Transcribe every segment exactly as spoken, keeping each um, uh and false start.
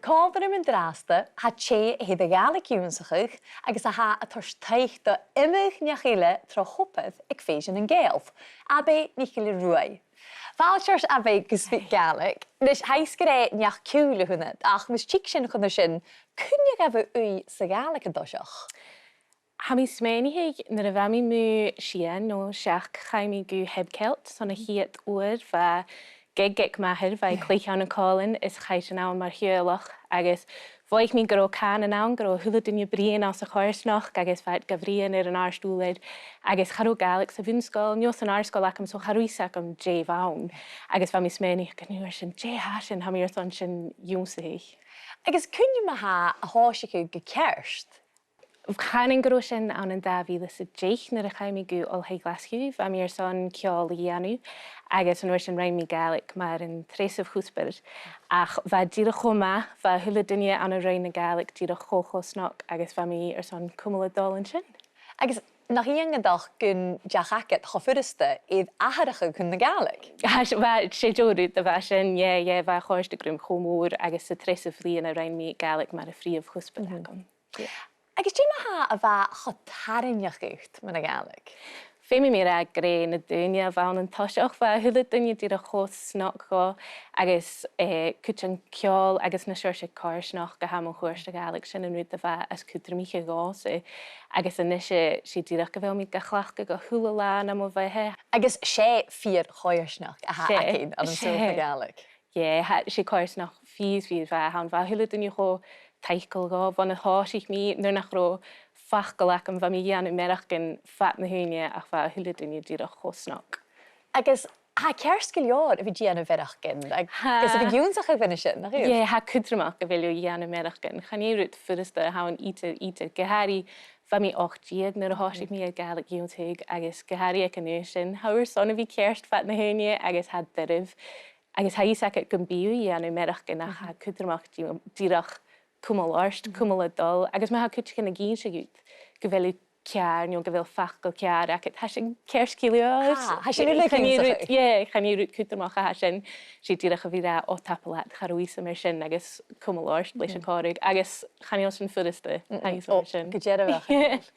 Còmhla rium an-dràsta, tha tè a tha a' Ghàidhlig ionnsachadh agus a tha a' toirt taic do iomadh neach eile tro obair aig Fèisean nan Gàidheal, Abbie NicGilleRuaidh. Fàilte ort, Abbie, gu SpeakGaelic. Nis, tha fhios gur e neach-ciùil a th' annad, ach mus tig sinn chun a sin, cuin a ghabh thu ùidh sa Ghàidhlig an toiseach? Tha mi a' smaoineachadh nuair a bha mi mu shìon no seachd, chaidh mi gu Hibcelt son a' chiad uair. Bha gig aig m' athair, bha e a' cluich ann an Còmhlan is chaidh sinn ann mar theaghlach, agus mhothaich mi gun robh cànan ann, gun robh a h-uile duine a' bruidhinn anns a' choimhearsnachd agus bha iad ga bruidhinn air an àrd-ùrlar, agus cha robh Gàidhlig sa bhun-sgoil no san àrd-sgoil agam, so cha robh fhios agam dè bh' ann. Agus bha mi a' smaoineachadh an uair sin, dè tha sin, tha mi airson sin ionnsachadh. Agus cuin a tha thu a' tòiseachadh gu ceart? Chanainn gun robh sin ann an dà mhìle 's a deich nuair a chaidh mi gu Oilthigh Ghlaschu, bha mi airson ceòl a dhèanamh, agus an uair sin rinn mi Gàidhlig mar an treasamh chuspair. Ach bha e dìreach cho math, bha a h-uile duine ann an Roinn na Gàidhlig dìreach cho, cho snog, agus bha mi airson cumail a' dol an sin. Agus nach iongantach gun deach agad cho furasta air atharrachadh chun na Gàidhlig? Tha s-, bha, 's e deagh rud a bha sin, yeah, yeah, bha e a' còrdadh rium cho mòr, agus sa treasamh bliadhna rinn mi Gàidhlig mar a' phrìomh chuspair agam. Yeah. Agus dè mar a tha a bhith cho tarraingeach dhut mun a' Ghàidhlig? Feumaidh mi ràdh gur e na daoine a bh' ann an toiseach, bha a h-uile duine dìreach cho snog dhomh, agus, eh, cuideachd an ceòl agus na seòrsa coimhearsnachd a tha mun cuairt sa Ghàidhlig, sin an rud a bha as cudromaiche dhòmhsa. Agus a-nise, 's e dìreach gu bheil mi ga chleachdadh a h-uile là nam bheatha. Agus 's e fìor choimhearsnachd a th' againn ann an saoghal na Gàidhlig. Yeah, tha, 's e coimhearsnachd fìor, fìor mhath a th' ann. Bha a h-uile duine cho taiceil dhomh bhon a thòisich mi, nuair nach robh facal agam, bha mi a' dèanamh mearachdan fad na h-ùine, ach bha a h-uile duine dìreach cho snog. Agus tha e ceart gu leòr a bhith a' dèanamh mearachdan, agus a bhith ag ionnsachadh bhon a sin, nach eil? Yeah, tha e cudromach gu bheil thu a' dèanamh mearachdan. Chan e rud furasta a th' ann idir, idir. Gu h-àraidh, bha mi ochd deug nuair a thòisich mi air Gàidhlig ionnsachadh, agus gu h-àraidh aig an aois sin, tha thu airson a bhith ceart fad na h-ùine, agus tha e doirbh. Agus tha fhios agad gum bi thu a' dèanamh mearachdan, ach tha e cudromach dì-, dìreach cumail ort, cumail a' dol, agus ma tha cuideigin ag innse dhut gu bheil thu ceàrr no gu bheil facal ceàrr agad, tha sin ceart gu leòr. Tha, tha sin uile ag ionnsachadh. Yeah, chan e rud cudromach a tha sin, 's e dìreach a bhith ag ràdh, o, tapadh leat, cha robh fhios agam air sin, agus cumail ort leis a' chòmhradh, agus chan eil sin furasta, tha fhios agam air sin. Gu dearbh.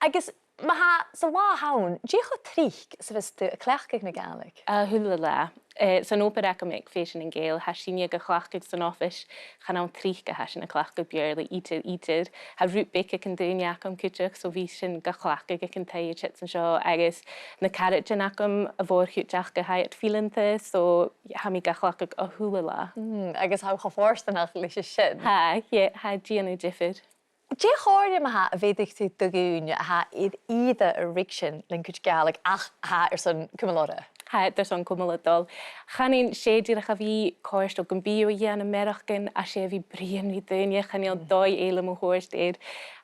Agus ma tha, san latha an-diugh, dè cho tric 's a bhios tu a' cleachdadh na Gàidhlig? A h-uile là. Eh, san obair agam aig Fèisean nan Gàidheal, tha sinne ga chleachdadh san oifis, chan ann tric a tha sinn a' cleachdadh Beurla idir, idir. Tha rud beag aig an duine agam cuideachd, so bidh sinn ga chleachdadh aig an taigh an siud 's an seo, agus na caraidean agam, a' mhòr-chuid aca, tha iad fileanta, so tha mi ga chleachdadh a h-uile là. Mm, agus tha thu cho fortanach leis a sin. Tha, yeah, tha e a' dèanamh diofar. Dè a' chomhairle ma-thà a bheireadh tu do dhaoine a tha air ìre a' ruigsinn len cuid Gàidhlig ach a tha airson cumail orra? Tha iad airson cumail a' dol. Chanainn 's e dìreach a bhith cofhurtail gum bi thu a' dèanamh mearachdan, 's e a bhith a' bruidhinn ri daoine, chan eil dòigh eile mun cuairt air.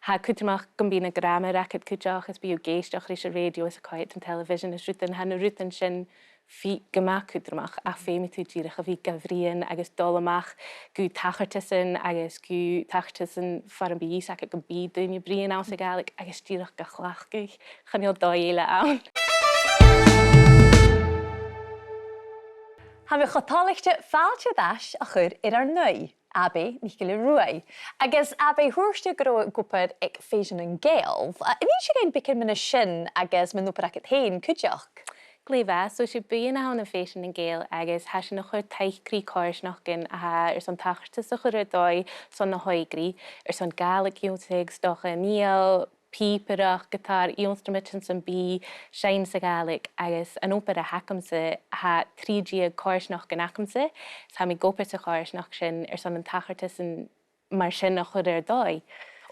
Tha e cudromach gum bi na gràmair agad cuideachd, is bidh thu ag èisteachd ris an rèidio is a' coimhead an television is rudan, tha na rudan sin fìor gu math cudromach, ach feumaidh tu dìreach a bhith ga bruidhinn agus dol a-mach gu tachartasan agus gu tachartasan far am bi fhios agad gum bi daoine a' bruidhinn anns a' Ghàidhlig agus dìreach ga chleachdadh. Chan eil dòigh eile ann. Tha mi cho toilichte fàilte air ais a chur air ar n-aoigh, Abbie NicGilleRuaidh. Agus Abbie, thuirt thu gun robh thu ag obair aig Fèisean nan Gàidheal. A, an innis thu dhuinn beagan mu dheidhinn sin agus mun obair agad fhèin cuideachd? Glè mhath, so 's e buidheann a th' ann am Fèisean nan Gàidheal agus tha sinn a' cur taic ri coimhearsnachdan a tha airson tachartas a chur air dòigh son na h-òigridh, airson Gàidhlig ionnsachadh, 's dòcha, fhidheall, pìobaireachd, giotàr, ionnsramaidean sam bith, seinn sa Ghàidhlig, agus an obair a th' agamsa, tha trì deug coimhearsnachdan agamsa, is tha mi ag obair sa choimhearsnachd sin airson an tachartasan mar sin a chur air dòigh.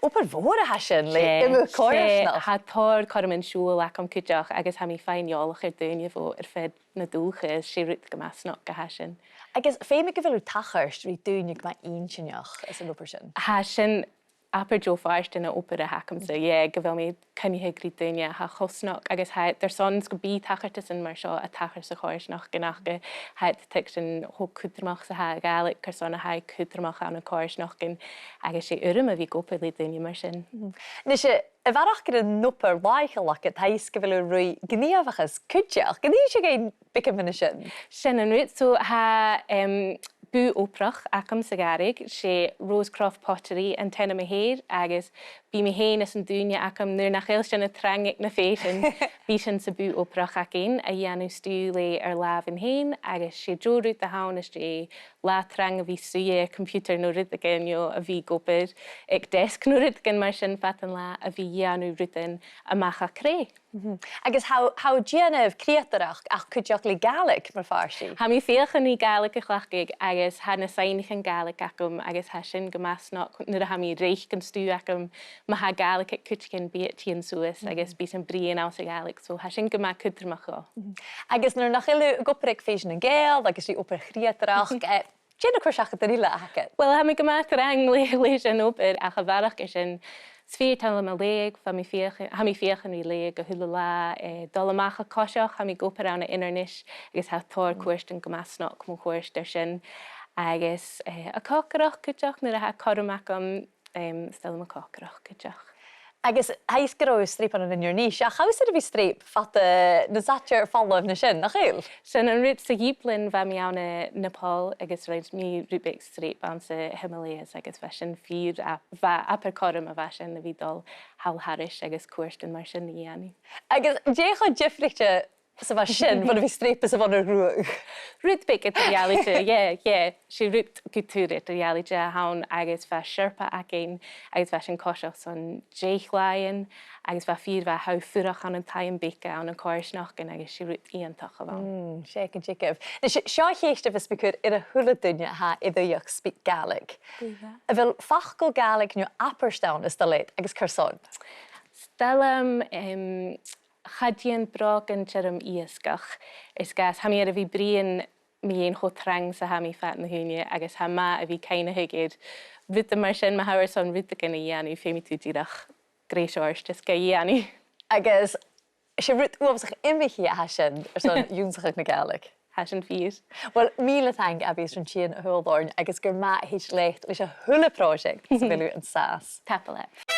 Obair mhòr a tha sin le iomadh coimhearsnachd. Tha tòrr cothroman siubhail agam cuideachd agus tha mi a' faighinn eòlach air daoine bho air feadh na dùthcha, 's e rud gu math snog a tha sin. Agus feumaidh gu bheil thu a' tachairt ri daoine gu math inntinneach anns an obair sin. Tha sin abair deagh phàirt den obair a th' agamsa, yeah, gu bheil mi a' coinneachadh ri daoine a tha cho snog agus tha iad airson 's gum bi tachartasan mar seo a' tachairt sa choimhearsnachd, gun tha iad a' tuigsinn cho cudromach 's a tha a' Ghàidhlig, carson a tha i cudromach ann an coimhearsnachdan, agus 's e urram a bhith ag obair le daoine mar sin. Mhm. Nise, a bharrachd air an obair làitheil agad, tha fhios gu bheil thu a' ruith gnìomhachas cuideachd. An innis thu dhuinn beagan mu dheidhinn sin? Sin an rud, so tha, em, bùth-obrach agam sa Ghàrradh, 's e Rosecroft Pottery an t-ainm a th' air, agus bidh mi fhèin is an duine agam, nuair nach eil sinn a' trang aig na fèisean, bidh sinn sa bùth-obrach againn a' dèanamh stuth le ar làmhan fhèin, agus 's e deagh rud a th' ann, is e latha trang a bhith suidhe air computer no rudeigin, no a bhith ag obair aig deasg no rudeigin mar sin fad an latha, a bhith a' dèanamh rudan a-mach à craobh. Mhm. Agus tha, tha thu a' dèanamh creutaireachd ach cuideachd le Gàidhlig mar phàirt dheth. Tha mi a' feuchainn ri Gàidhlig a chleachdadh agus tha na soidhnichean Gàidhlig agam agus tha sin gu math snog nuair a tha mi a' reic an stuth agam, ma tha Gàidhlig aig cuideigin, bidh e a' tighinn suas agus bidh sinn a' bruidhinn anns a' Ghàidhlig, so tha sin gu math cudromach dhomh. Mhm. Agus nuair nach eil thu ag obair aig Fèisean nan Gàidheal agus ri obair chreutaireachd, eh, dè na cur-seachadan eile a th' agad? Uill, tha mi gu math trang le, leis an obair, ach a bharrachd air sin, 's fìor thoil leam a leughadh, bha mi a' feuch-, tha mi a' feuchainn ri leughadh a h-uile latha, eh, dol a-mach a' coiseachd, tha mi ag obair ann an Inbhir Nis, agus tha tòrr chuairtean gu math snog mun cuairt air sin, agus, eh, a' còcaireachd cuideachd, nuair a tha cothrom agam, em, 's toil leam a' còcaireachd cuideachd. Agus tha fhios gun robh thu a' streap ann an Inbhir Nis, ach cò às a bha thu a' streap fad, eh, nas fhaide air falbh na sin, nach eil? Sin an rud sa ghiblean, bha mi ann an Nepal agus rinn mi rud beag streap anns a' Himalayas agus bha sin fìor, a, bha, abair cothrom a bha sin a bhith dol thall thairis agus cuairtean mar sin a dhèanamh. Agus dè cho diofraichte 's a bha sin bhon a bhith a' streap anns a' bhun-ghnothaich? Rud beag eadar-dhealaichte, yeah, yeah. 'S e rud gu tur eadar-dhealaichte a th' ann agus bha Sherpa againn agus bha sinn a' coiseachd son deich làithean agus bha fìor mhath, tha thu a' fuireach ann an taighean beaga ann an coimhearsnachdan agus 's e rud iongantach a bh' ann. Mm, 's e gu dearbh. Nis, seo a' cheist a bhios mi a' cur air a h-uile duine a tha air a bhith a' speak Gaelic. Glè mhath. A bheil facal Gàidhlig no abairt ann as toil leat agus carson? 'S toil leam, em, cha dèan brògan tioram iasgach, air sgàth 's tha mi air a bhith a' bruidhinn mu dheidhinn cho trang 's a tha mi fad na h-ùine, agus tha e math a bhith cuimhneachadh air rudan mar sin, ma tha thu airson rudeigin a dhèanamh, feumaidh tu dìreach greis ort is ga dhèanamh. Agus 's e rud uabhasach iomchaidh a tha sin airson ionnsachadh na Gàidhlig. Tha sin fìor. Uill, mìle taing, Abbie, airson tighinn a thadhal oirnn, agus gur math thèid leat leis a h-uile pròiseact sa bheil thu an sàs. Tapadh leibh.